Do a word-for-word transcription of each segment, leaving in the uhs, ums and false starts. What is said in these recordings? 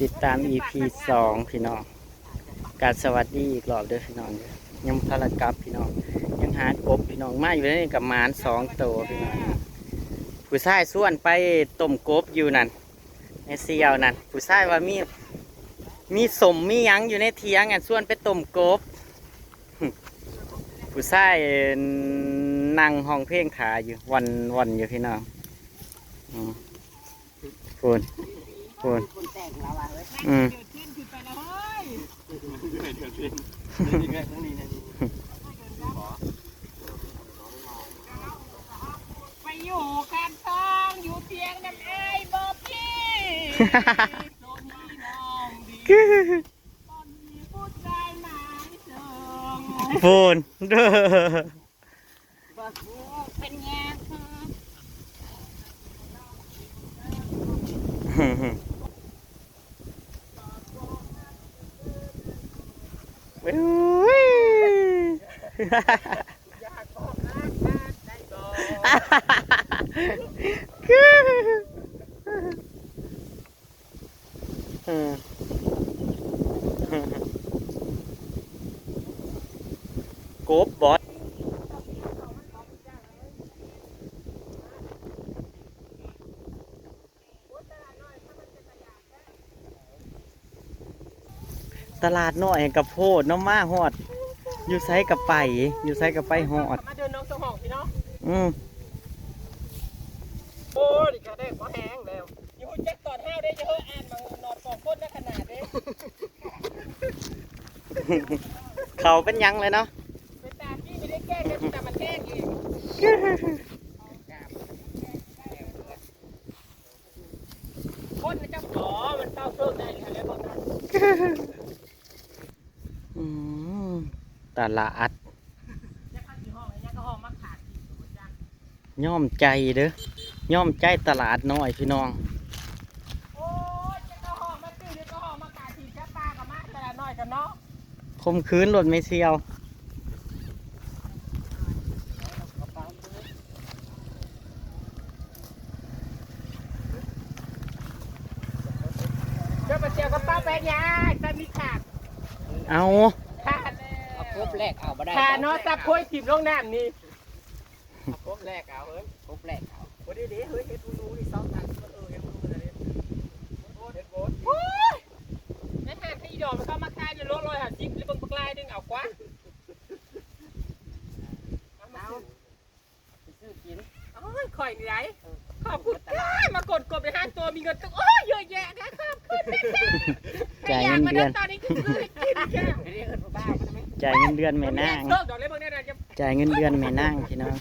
ติดตาม อีพี สอง พี่น้อง กราบสวัสดีอีกรอบเด้อพี่น้องเด้อ ยังพากันกลับพี่น้อง ยังหากบพี่น้อง มาอยู่ในนี่กับหมานสองตัวพี่น้อง ผู้ชายชวนไปต้มกบอยู่นั่น ในเสี่ยวนั่น ผู้ชายว่ามี มีส้มมีหยังอยู่ในเถียงอ่ะ ชวนไปต้มกบ ผู้ชายนั่งฮ้องเพลงถ่าอยู่ วันวันอยู่พี่น้อง อืม พูน พูน อืม ไปอยู่กันซองอยู่เตียงน้ำไอ้ายบ่พี่ โซนพี่น้องดี ผู้ชายหมายสอง พูน เป็นไง อุ้ย อืม กบบอส ตลาดน้อยกับโพดเนาะ มาฮอด อยู่ไสกับไป อยู่ไสกับไปฮอด มาเดินน้องเจ้าของพี่เนาะ อืม โอ้ยนี่ก็ได้พอแห้งแล้ว อยู่จักตอนห้าวได้เยอะอ่านมานอนสองคนได้ขนาดนี้ เขาเป็นหยังเลยเนาะ เป็นตาที่ไม่ได้แกล้งนะแต่มันแกล้งเอง คนเจ้าของมันเต้าเพิ่มได้แล้วบอกนะ อืม ตลาด แล้วเขาสิห้องแล้วก็ห้องมาขาด ย่อมใจเด้อ ย่อมใจตลาดน้อยพี่น้อง โอ้ยจะก็ห้องมาตื้อหรือก็ห้องมาขาดทีจะปลากับมาตลาดน้อยกันเนาะ คมคืนรถไม่เสี่ยว เจ้ามาเจียวกับป้าแปดยายป้ามีขาด เอา ขาด เอาครบแรกเอาบ่ได้ ขาดเนาะซับโพยถิ่มลงน้ำนี่ เอาครบแรกเอาเฮ้ยครบแรกเอา โอ้ดีดีเฮ้ยเฮ็ดรู้นี่ซ้อมกันมันเออเฮ็ดรู้กันเลยโคตรเฮ็ดโคตร ในห้างที่อีดอกมันเข้ามาขายในโลร้อยห้าสิบหรือเบิ่งปลายนึงเอากว่า เอามาซื้อ ไปซื้อกิน โอ้ยข่อยเหนื่อยขอบคุณค่ะมากดกบในห้างตัวมีเงินตัวโอ้ยเยอะแยะค่ะขอบคุณนะคะ จ่ายเงินเดือน ตอนนี้คือซื้อให้กินค่ะ ไปเรียกเอิ้นผู้บ่าวมาได้ไหม จ่ายเงินเดือนแม่นาง เลิกดอกเลยบางเนี่ยนะจะ จ่ายเงินเดือนแม่นางพี่น้อง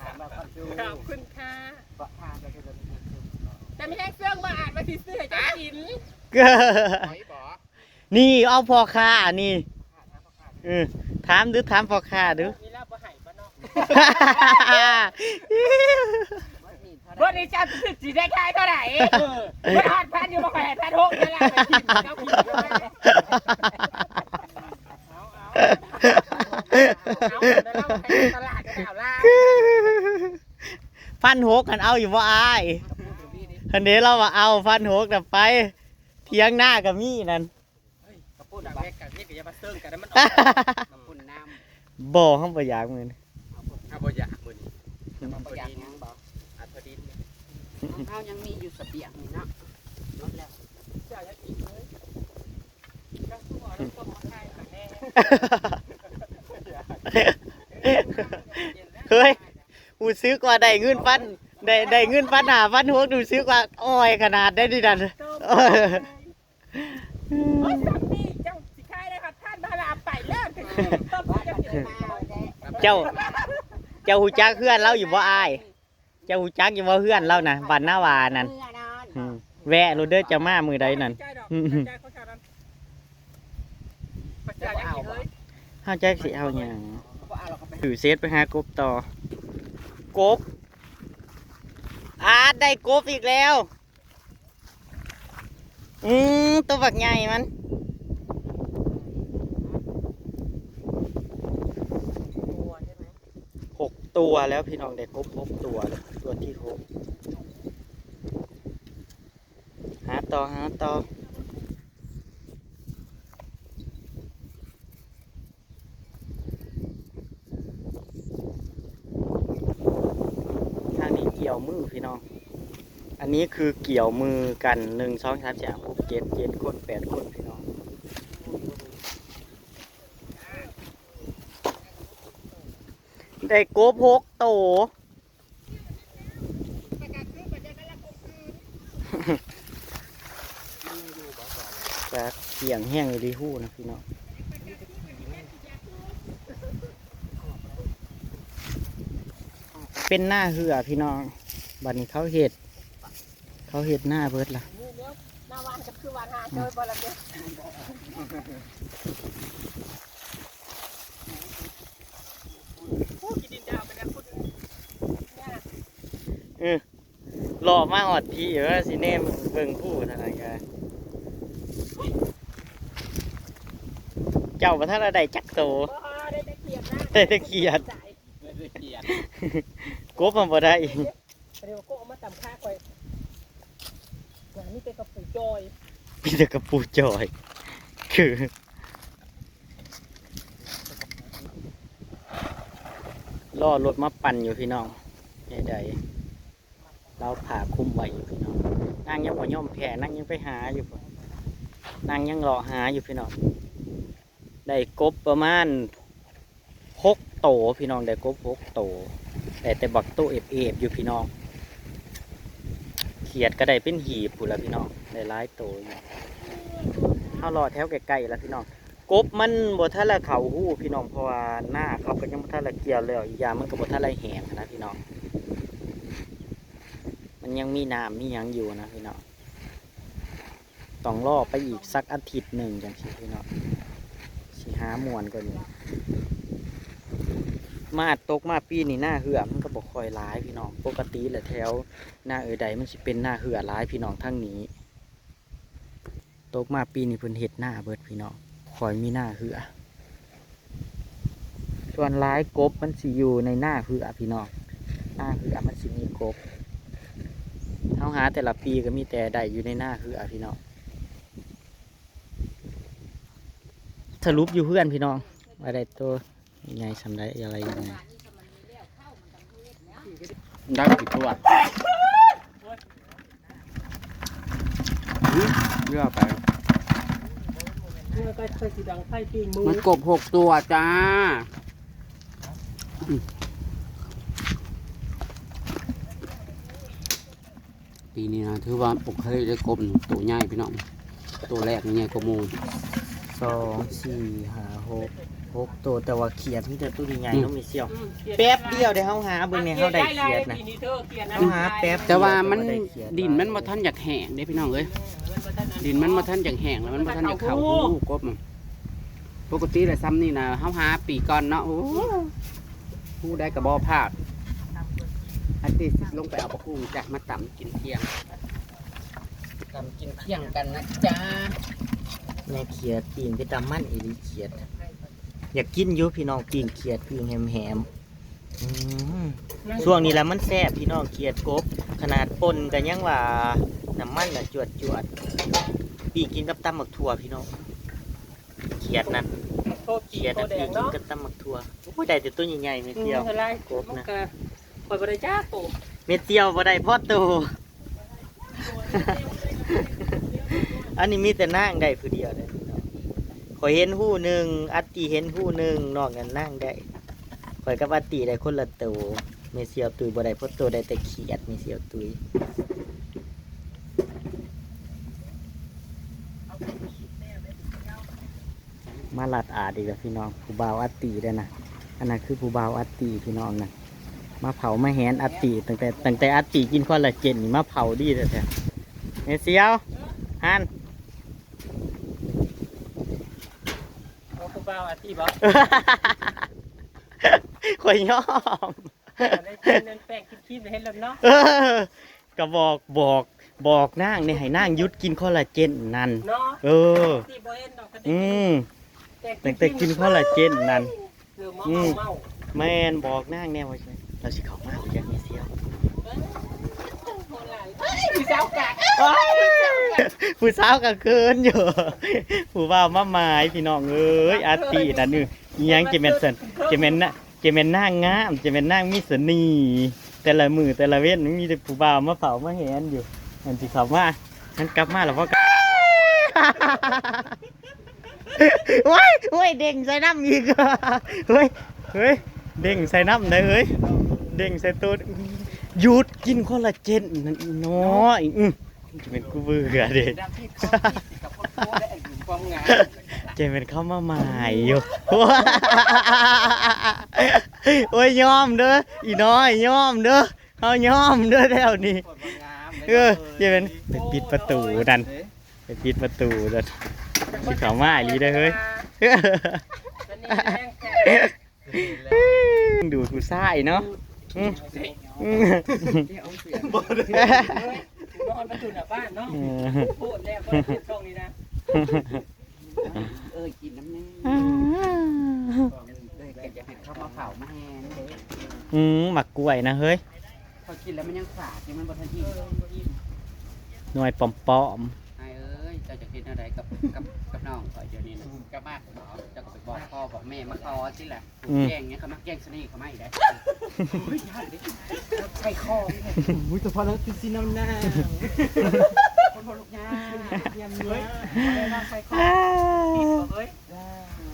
ถามมาก่อนดู ขอบคุณค่ะ เกาะทางไปกันเลย แต่ไม่ให้เครื่องมาอ่านมาซื้อให้เจ้ากิน หอยบ่ นี่เอาพ่อค้านี่ เออ ถามดู ถามพ่อค้าดู มีลาบบ่ให้บ่เนาะ มันมีเท่าไห บ่ ร่ ได้จะซื้อสีได้ขายเท่าไหร่ไม่หอดพันอยู่มาขายพันหกนี่แหละไปกินเจ้ากินก็ได้เอาเอาเอาเอาตลาดก็ได้เอาล่า พันหกหันเอาอยู่บ่อายหันเด้เราว่าเอาพันหกน่ะไปเถียงหน้ากับมีนั่น กระปุ้น ดัง บ่ แรกกันนี่ก็อย่ามาเซิงกันนะมันออก กระปุ้นน้ บ่ห้องบ่อยากมือนี่ ำเอา เอาบ่อยากมื้อนี้ บ่อยากหยังบ่ อัดพอดี เฮายังมีอยู่เสบียงนี่เนาะหมดแล้ว เจ้าอย่ากินเลยเจ้าสู้เอาแล้วต้มมาขายมาแน่ เฮ้ยกูซื้อกว่าได้เงินพันได้ได้เงินพันห้าพันหกดูซื้อกว่าอ้อยขนาดได้ดิดัน โอ้ยสามีเจ้าสิขายได้ค่ะท่านบาลาไปแล้วต้มจะกิน เจ้า เจ้าฮู้จักเฮือนเราอยู่บ่อาย เจ้าฮู้จักอยู่บ่เฮือนเรานะบ้านนาวานั่น เมื่อนอน อืมแวะโลดเด้อเจ้ามามื้อใดนั่น ใจดอกใจเขาชาวนั้นปัจจัยยังกินเลย เฮาจักสิเอาหยัง บ่เอาเราก็ไป ถือเซตไปหากบต่อ กบ อาร์ตได้กบอีกแล้ว อืมตัวบักใหญ่มัน ตัวใช่ไหม หกตัวแล้วพี่น้องได้ครบหกตัวแล้วตัวที่หกหา ต่อหาต่อ ทางนี้เกี่ยวมือพี่น้อง อันนี้คือเกี่ยวมือกัน หนึ่ง สอง สาม สี่ ห้า หก เจ็ด เจ็ดคน แปดคนพี่น้อง ได้กบหกโต จักเสียงแห้งอีหลีฮู้นะพี่น้อง เป็นหน้าเหือพี่น้อง บัดนี้เขาเฮ็ด เขาเฮ็ดหน้าเบิดละ หน้าหวานก็คือหวานหาเจอบ่ละเด้อ ผู้กินดินดาวไปแล้วพูดยาก เออ รอมาฮอดพี่ว่าสิแนมเบิ่งผู้เท่านั้นก็ เจ้าบ่ทันได้จักโต บ่ได้แต่เขียดนะ ได้แต่เขียด ได้แต่เขียด กบมันบ่ได้ เดี๋ยวก็เอามาตำข้าก่อย ว่ามีแต่กระปูจอย มีแต่กระปูจอย คือ รอรถมาปั่นอยู่พี่น้อง ใดๆ ลาวผ้าคลุมไว้อยู่พี่น้อง นางยังบ่ยอมแพ้ นางยังไปหาอยู่พุ้น นางยังเลาะหาอยู่พี่น้อง ได้กบประมาณหกโตพี่น้อง ได้กบหกโต ได้แต่บักโตเอฟๆ อยู่พี่น้อง เขียดก็ได้เป็นหีบพุ้นละพี่น้อง ได้หลายโตอยู่ เฮารอแถวใกล้ๆ ละพี่น้อง กบมันบ่ทันละเข้าฮูพี่น้อง เพราะว่านาเขาก็ยังบ่ทันละเกี่ยวแล้ว อีกอย่างมันก็บ่ทันละแห้งนะพี่น้อง มันยังมีน้ำมีหยังอยู่นะพี่น้อง ต้องรอไปอีกสักอาทิตย์หนึ่งจั่งซี้พี่น้อง สิหาม่วนกว่านี้ มาตกมาปีนี้หน้าเหือมันก็บ่ค่อยหลายพี่น้อง ปกติแหละแถวหน้าเอื้อยใดมันสิเป็นหน้าเหือหลายพี่น้องทางนี้ ตกมาปีนี้เพิ่นเฮ็ดนาเบิดพี่น้อง ค่อยมีหน้าเหือ ส่วนหลายกบมันสิอยู่ในหน้าเหือพี่น้อง หน้าเหือมันสิมีกบ เฮาหาแต่ละปีก็มีแต่ได้อยู่ในหน้าเหือพี่น้อง สรุปอยู่เฮือนพี่น้อง ว่าได้โตใหญ่ส่ำใดอะไรยังไง ได้กี่ตัว เลือกไป เพื่อก็ใส่สีดังไฟปิ้งหมู มันกบหกตัวจ้า อืม ปีนี้นะ ถือว่าโอเคได้กบหนึ่งตัวใหญ่พี่น้อง ตัวแรกนี่ใหญ่กว่าหมู่ สอง สี่ ห้า หก หกโต แต่ว่าเขียดมีแต่ตัวใหญ่ๆ อืม เนาะ มีเสี่ยว อืม แป๊บเดียวได้เฮาหาเบิ่งเนี่ย เฮาได้เขียดนะ เฮาหาแป๊บเดียว แต่ว่ามัน แต่ว่าได้เขียด ดินมันบ่ทันอยากแห้งเด้พี่น้องเอ้ย ดินมันบ่ทันอยากแห้งแล้วมันบ่ทันอยากเข้าฮูกบมัน ปกติแหละซ้ำนี่นะ เฮาหาปีก่อนเนาะ โอ้ ฮูได้กระบอพลาด อาทิตย์ลงไปเอาบักฮุ่งจ้ะ มาตำกินเที่ยง ตำกินเที่ยงกันนะจ๊ะ แม่เขียดปิ้งไปตำมันอีหลีเขียด อยากกินอยู่พี่น้อง ปิ้งเขียดปิ้งแหมๆ อืม ช่วงนี้ละมันแซ่บพี่น้อง เขียดกบ ขนาดป่นก็ยังว่าน้ำมันน่ะจวดๆ ปิ้งกินกับตำบักถั่วพี่น้อง เขียดนั่น โทษที เขียดน่ะ โทษแดง ปิ้งกิน เนาะ กับตำบักถั่ว โอ้ย ได้แต่ตัวใหญ่ๆ เม็ดเดียว อืม อะไร กบนะ มันก็ ข่อยบ่ได้จ้าโต เม็ดเดียวบ่ได้พอโต อันนี้มีแต่นางได้ผู้เดียวเลยพี่น้อง ข่อยเห็นฮูหนึ่ง อัตติเห็นฮูหนึ่ง นอกนั้นนางได้ ข่อยกับอัตติได้คนละโต แม่เสี่ยวตุ้ยบ่ได้พอโต ได้แต่เขียด แม่เสี่ยวตุ้ย มาลัดอาดอีกแล้วพี่น้อง ผู้บ่าวอัตติเด้อนะ อันนั้นคือผู้บ่าวอัตติพี่น้องนะ มาเผามาแหนอัตติ ตั้งแต่ ตั้งแต่อัตติกินคอลลาเจนนี่มาเผาดีแท้ๆ แม่เสี่ยว หัน เอาผู้บ่าวอัตติบ่ ข่อยยอม ได้กินนั่นแป้งกินครีมเห็นแล้วเนาะ เออ ก็บอก บอก บอกนางนี่ให้นางหยุดกินคอลลาเจนนั่น เนาะ เออ สิบ่เห็นดอก อืม แต่ ตั้งแต่กินคอลลาเจนนั่น เออ เมา อืม เมา แม่นบอกนางแน่ว่า เราสิเข้ามาบ่อยากมีเสี่ยว เออ โหดร้าย เอ้ย มีสาวกัด เอ้ย ผู้สาวก็เขินอยู่ ผู้บ่าวมาหมายพี่น้องเอ้ย อาตีนั่นนี่ อิหยังจะแม่นสัน จะแม่นนะ จะแม่นนางงาม จะแม่นนางมีเสน่ห์ แต่ละมื้อแต่ละเว็นมีแต่ผู้บ่าวมาเฝ้ามาแหนอยู่ มันสิเข้ามา มันกลับมาแล้วบ่กลับ โอ้ย โอ้ย เด้งใส่น้ำอีก เฮ้ย เฮ้ย เด้งใส่น้ำได้เฮ้ย เด้งใส่ตัว หยุดกินคอลลาเจนนั่นน้อย อื้อ จะเป็นกูเบื่อเด้ จะเป็นเข้ามาใหม่อยู่ โอ้ย ยอมเด้อ อีน้อย ยอมเด้อ เฮายอมเด้อแถวนี้ เออ จะเป็นไปปิดประตูนั่น ไปปิดประตูนั่น สิเข้ามาอีหลีเด้อเฮ้ย ดูดผู้ชายเนาะ อืม อืม นอนประตูหน้าบ้านเนาะ เออ โคตรแล้วก็ช่องนี้นะ เออกินน้ำแน่ อ่า เลยก็จะให้เข้ามาเผามาแหนเด้ อืม หมากกล้วยนะเฮ้ย พอกินแล้วมันยังฝาดอยู่มันบ่ทันอิ่ม หน่วยปอม ไอ้เอ้ยเจ้าจะกินอะไรกับกับกับน้องข่อยเดี๋ยวนี้นะเจ้ามากเนาะเจ้าก็ไปบอกพ่อบอกแม่มาขอสิล่ะ อืม แกล้งเนี้ยเขามาแกล้งเสน่ห์เขาไม่ได้โอ้ยยากดิใส่คอนี่ อุ้ยแต่พอแล้วติดซีน้ำหน้า คนพอลูกยาเยี่ยมเนี้ยมาใส่คอ เฮ้ย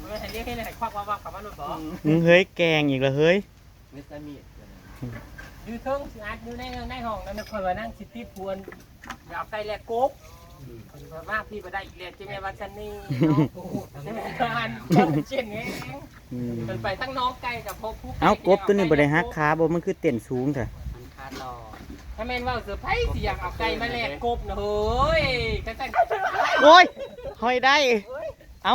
ไม่ให้เรียกให้เลยควักว่าว่าคำว่าหลุดบอก ๆ มึงเฮ้ย แกงอีกแล้วเฮ้ย เวสามีด อยู่เทิงสิอัดอยู่ในในห้องนั่นนะคอยว่านั่งสิติดพวนอยากใส่แลกกบมากพี่มาได้อีกแล้วเจ๊แม่วัชนีเนาะเจ๊แม่บ้านเช่นไง อืม มันไปทั้งน้องไก่กับพวกผู้ เอ้า กบตัวนี้บ่ได้หักขาบ่ มันคือเต้นสูงแท้ มันคาดรอ ถ้าแม่นว่าเซอร์ไพรส์สิอยากเอาไก่มาแลกกบนะเฮ้ยก็ใส่ โอ้ย หอยได้ เอ้า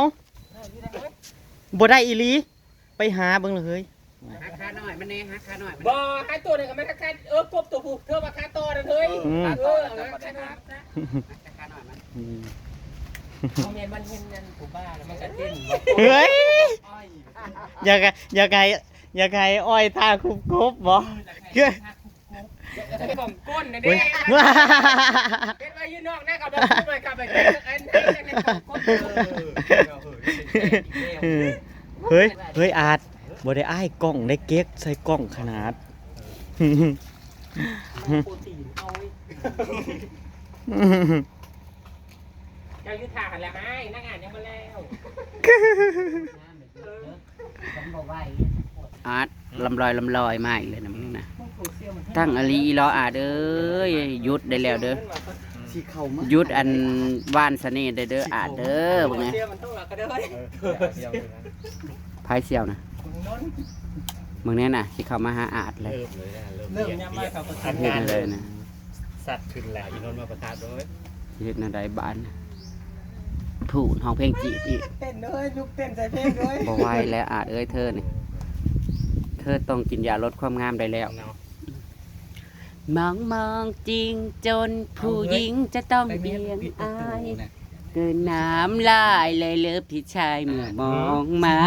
บ่ได้อีหลี ไปหาเบิ่งเลยเฮ้ย หาคาหน่อยมันเน่หาคาหน่อยมัน บ่ให้ตัวหนึ่งก็ไม่ค่าเออกบตัวผู้เธอมาค่าต่อนะเฮ้ย อืม เออเอามาค่าต่อ หาคาหน่อยมัน อืม คอมเมนต์มันเห็นนั่นกูบ้าแล้วมันก็เต้น เฮ้ย อยากให้อยากให้อยากให้อ้อยท่าคุบกบบ่ กล่องก้นนะเด้เป็นว่าอยู่นอกนะกับบอกไปกับไปเต้นอันนี้กล่องก้น เออเฮ้ย เฮ้ย อาดบ่ได้อ้ายกล้องได้เก๊กใส่กล้องขนาด โปรตีนเอาเจ้ายุทธาหันแล้วไอ้นักอ่านยังมาแล้ว อาดลำลอยลำลอยมาอีกเลยนะมึงนะตั้งอลีอีหลออาดเอ้ยหยุดได้แล้วเด้อ สีเขามา หยุดอันว่านเสน่ห์ได้เด้ออาดเด้อพวกนี้ เสื้อมันต้องหลักก็ได้ ไพ่เสี่ยวนะมึงเนี่ยนะสิเข้ามาหาอาดเลย เริ่มเลยนะเริ่ม เริ่ม เริ่ม ย่ำมาเขาก็ เริ่ม ทำงาน เริ่ม เลย นะ สัตว์ขึ้นแล้วอีนนท์มาประทับด้วยเฮ็ดแนวใดบ้านผู้ห้องเพลงจีบอีก เต้นด้วยลูกเต้นใส่เพลงด้วย บ่ไหวแล้วอาดเอ้ยเธอนี่เธอต้องกินยาลดความงามได้แล้ว เนาะ มองมองจริงจนผู้หญิงจะต้องเบี่ยงอายเกินน้ำลายเลยเลิฟที่ชายเมื่อมองมา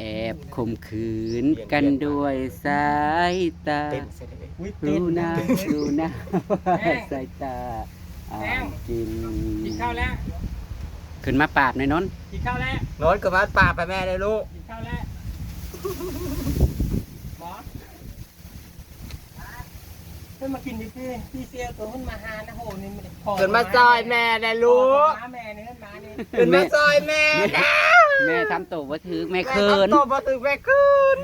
แอบข่มขืนกันด้วยสายตา เต้นเสร็จเลย อุ้ย รู้ เต้น นะรู้นะว่าสายตาอ่านกิน กินข้าวแล้ว ขึ้นมาปาบในนนท์ กินข้าวแล้ว นอนกับบ้านป่าไปแม่เลยลูก กินข้าวแล้วหมอเพื่อนมากินดิพี่พี่เซียวตัวมันมาหานะโหนี่มันพอ ขึ้นมาซอยแม่เลยลูก มาแม่เนี่ยมาเนี่ย ขึ้นมาซอยแม่นะ แม่ทำตัวบ่ถือแม่เขิน แม่ทำตัวบ่ถือแม่เขิน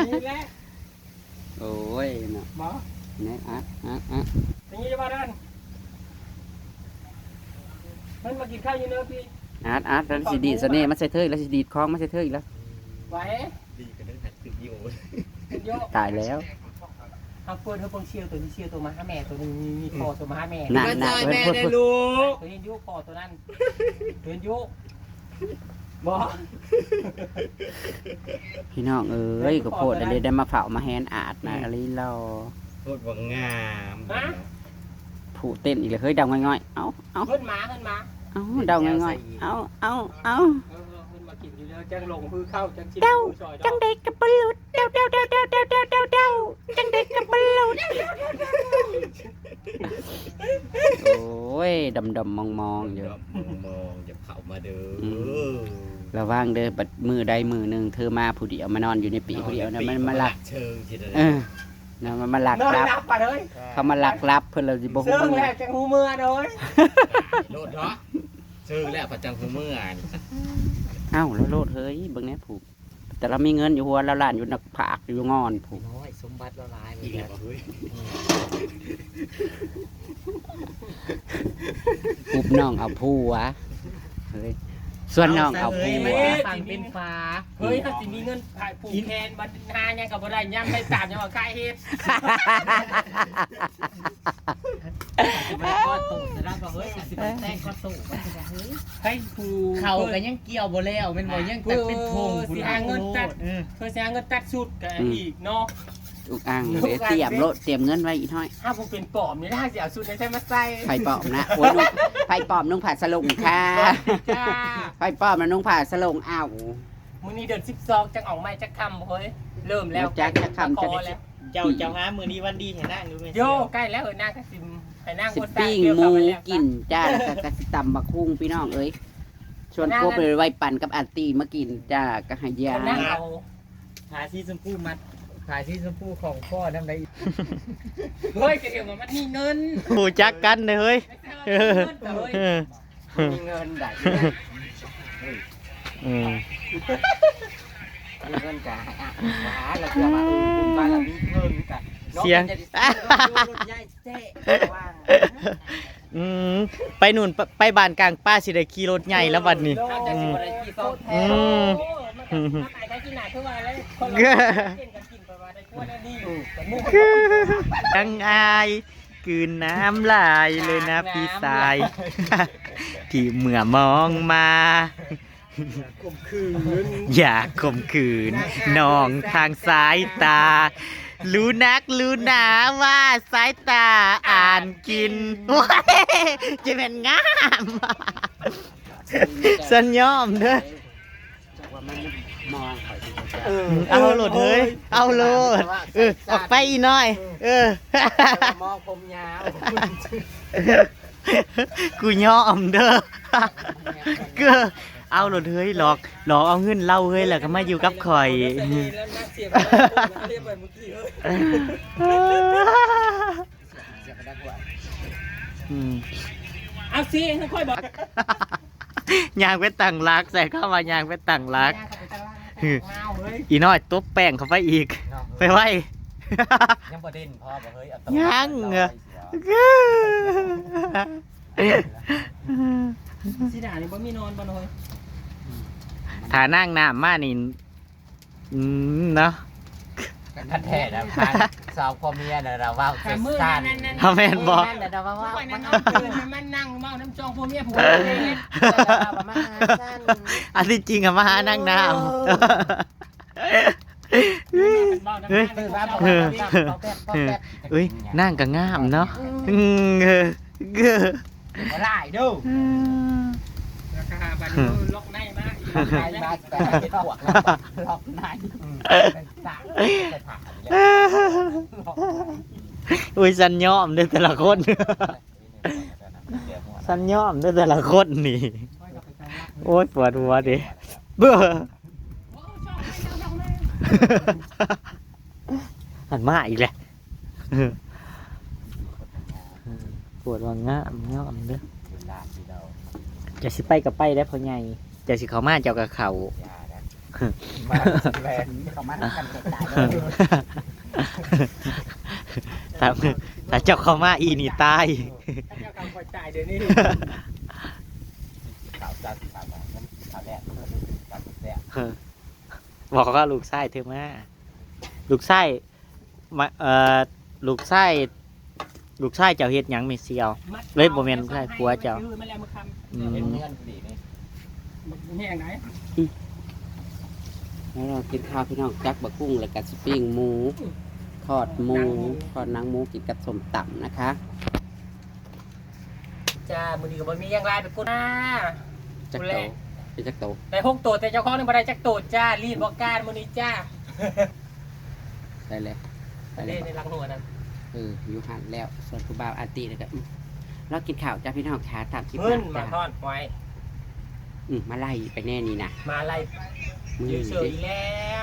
นี่แหละ โอ้ยเนาะ หมอ นี่อัดอัดอัด อย่างนี้จะว่าด้านมันมากินข้าวอยู่เนอะพี่ อัดอัดแล้วสิดีดเสน่ห์มาใส่เธออีกแล้วสิดีดคล้องมาใส่เธออีกแล้ว ไหว ดีกันตั้งแต่ตื่นอยู่ เป็นโยก ตายแล้ว เอาเปิดเธอเปิงเชียวตัวนี้เชียวตัวมาหาแม่ตัวนี้มีมีคอตัวมาหาแม่ น่ะ มาซอยแม่เลยลูก ตัวนี้ยุคอตัวนั้นตัวนี้ยุบอ พี่น้องเอ้ยก็โพดอันนี้ได้มาเผามาแหนอาดนะอลีรอ โคตรว่างาม ฮะ ผู้เต้นอีกเลยเฮ้ยเดาง่อยๆ เอ้าเอ้า เพิ่นหมาเพิ่นหมา เอ้าเดาง่อยๆ เอ้าเอ้าเอ้า เออเออเพิ่นมากินอยู่แล้วจังลงคือเข้าจังชิม เดา คือซอย จังเด็กกับบอลลูนเดาเดาเดาเดาเดาเดาเดาเดาจังเด็กกับบอลลูน โอ้ย ดำๆมองๆอยู่ มองๆอย่าเข้ามาเด้อ อืม ระวังเด้อ บัดมื้อใดมื้อหนึ่งเธอมาผู้เดียว มานอนอยู่ในปีผู้เดียวนะ มันมาลัก เชิงทีเดียว เออนะมันมาลัก นอน ลับ หลับไปเลย เขามาลักลับเพิ่นเราสิบ่ฮู้ เซิงแล้วจังฮู้เมื่อโดย โลดเนาะเชิงแล้วประจังคือเมื่อ เอ้าแล้วโลดเฮ้ยเบิ่งแหน่ผู้ แต่เรามีเงินอยู่หัวเราล้านอยู่หน้าผากอยู่งอนผู้ น้อยสมบัติเราหลาย อีกแล้วเฮ้ย ปุ๊บน้องเอาผัวเฮ้ยส่วนน้องเอาผัว สั่งเป็นฟ้า เฮ้ยถ้าสิมีเงินผ่ายผูกแขนบัดหายังก็บ่ได้ย่ำไปตามยังว่าขายเฮ็ด มาก้อนโตแต่ละก็เฮ้ยสิไปแต่งก้อนโตมันจะเฮ้ย ให้ผูก เขาก็ยังเกี่ยวบ่แล้วแม่นบ่ยังแต่เป็นทง สิหาเงินตัด เออ เพื่อสิหาเงินตัดสุดก็อีกเนาะ อุกอ่างเลยเตรียมโลดเตรียมเงินไว้อีกหน่อย ถ้าผมเป็นปอบนี่ถ้าสิเอาสุดในใส่มาใส่ ไผปอบนะโอ้ยนุ่งไผปอบนุ่งผ้าสลงค่ะ จ้า ไผปอบนะนุ่งผ้าสลงอ้าว มื้อนี้เดือนสิบสองจังออกใหม่จักคำเฮ้ยเริ่มแล้ว จักจักคำ ขอ จะได้ แล้ว เจ้าเจ้าหามือนี้วันดีให้นางดูแม่ โยใกล้แล้วเออนางก็สิให้นาง สิ คน ปิ้ง เดียว หมู กันแล้ว กินจ้าแล้วก็ก็สิตำบักหุ่งพี่น้องเอ้ยชวนพวกไปไหว้ปันกับอาตีมากินจ้าก็ให้ยา นางเอา ผ้าสีชมพูมัดผ้าสีชมพูของพ่อทำได เฮ้ยจะเดี๋ยวมันมีเงิน หูจักกันเลยเฮ้ย ไม่ใช่ว่ามีเงินแต่เฮ้ย เออ มีเงินได้ อืม มีเงินกะให้อ่ะหาแล้วเพื่อมาเออบุญบารมีเพิ่มกัน เสียง เนาะจะได้ซื้อรถใหญ่แท้ว่า อืมไปนู่นไปไปบ้านกลางป่าสิได้ขี่รถใหญ่แล้วบัดนี้ เราจะสิบ่ได้กี่ซองแท้ อืม โอ้มันก็ขายได้กินหนาคือว่าอะไรคนเราเก่งกันกินไปว่าได้พวกนี้อยู่กับหมู่ ทั้งอายกลืนน้ำลายเลยนะพี่ชาย ที่เมื่อมองมา ข่มขืน อยากข่มขืน น้องทางสายตา รู้นักรู้หนาว่าสายตาอ่านกิน ว้ายจะเป็นงาม สัญญอมเด้อ ว่ามันมองข่อยสิ เออ เอาโลดเฮ้ย เอาโลด เออ ออกไปอีน้อย เออ มองผมยาว กูยอมเด้อ ก็เอาโลดเฮ้ย หลอก หลอกเอาเงินเล่าเฮ้ย แล้วก็มาอยู่กับข่อย แล้วนักเสียบเรียกไปเมื่อกี้เฮ้ย อืม เอาสิให้ค่อยบอก ยางไปตั้งหลัก ใส่เข้ามายางไปตั้งหลัก เอาเฮ้ย อีน้อยตบแป้งเข้าไปอีก ไปไว้ ยังบ่เด่นพอบ่เฮ้ยเอา ยัง เอา อะ ไว้เสีย สิด่านี่บ่มีนอนบ่นอน ถ้านั่งน้ำมานี่ อืม เนาะ กันแท้นะสาวพ่อเมียนะเราว่า แต่มือ สั้น นั่นนั่น เอาแม่นบ่ นั่นแหละเราว่าว่ามันเอาคืนมันนั่งเมาน้ำจองพวกเมียผัวเอง มาหาสั้น อันที่จริงอะมาหานั่งน้ำ เมาน้ำ เฮ้ย จอง เฮ้ย นั่งก็งามเนาะ อืม เออ เออ บ่ได้เด้อ อืม ราคาบันนี้ล็อกในมาก ล็อกในมาแต่เห็นปวกแล้วล็อกในสามไปผ่านแล้ว อุ้ย สันยอมเด้อแต่ละคน สันยอมเด้อแต่ละคนนี่ โอ้ย ปวดหัวดิ เบ้อ หันมาอีกแล้ว ปวดว่างามงามเด้อ จะสิไปก็ไปได้อพ่อใหญ่ จะสิเข้ามาเจ้าก็เข้า มาแลนเขามาทำกันเสร็จตายเลย ถ้าถ้าเจ้าเข้ามาอีนี่ตาย ถ้าเจ้าคำคอยจ่ายเดี๋ยวนี้ ข่าวจานข่าวของข่าวแรกข่าวแรก บอกว่าลูกชายเธอมา ลูกชายมา เอ่อ ลูกชาย ลูกชายเจ้าเฮ็ดหยังไม่เสียว เลยบ่แม่นลูกชายผัวเจ้า มาแล้วมาคำ อืม เห็นเพื่อนดีนี่ แห้งไหน แล้วเรากินข้าวพี่น้องจักบักกุ้งแล้วก็สิปิ้งหมูทอดหมูทอดหนังหมูกินกับส้มตำนะคะ จ้ามื้อนี้ก็บ่มีหยังหลายไปกูหน้า จักโตเป็นจักโต ได้หกตัวแต่เจ้าของนี่บ่ได้จักตัวจ้ารีดบอกการมื้อนี้จ้า ได้เลย ไปเล่นในหลังหัวนั่น เออ อยู่หั่นแล้ว ส่วนผู้บ่าวอาติแล้วก็ อืม รอกินข้าวจ้าพี่น้องค่ะ ตามคลิป เงิน นะ มา จ้า ทอดหอย อืม มาไล่ไปแน่นี่นะ มาไล่ มือ ยืดเสือ เด้ อีกแล้ว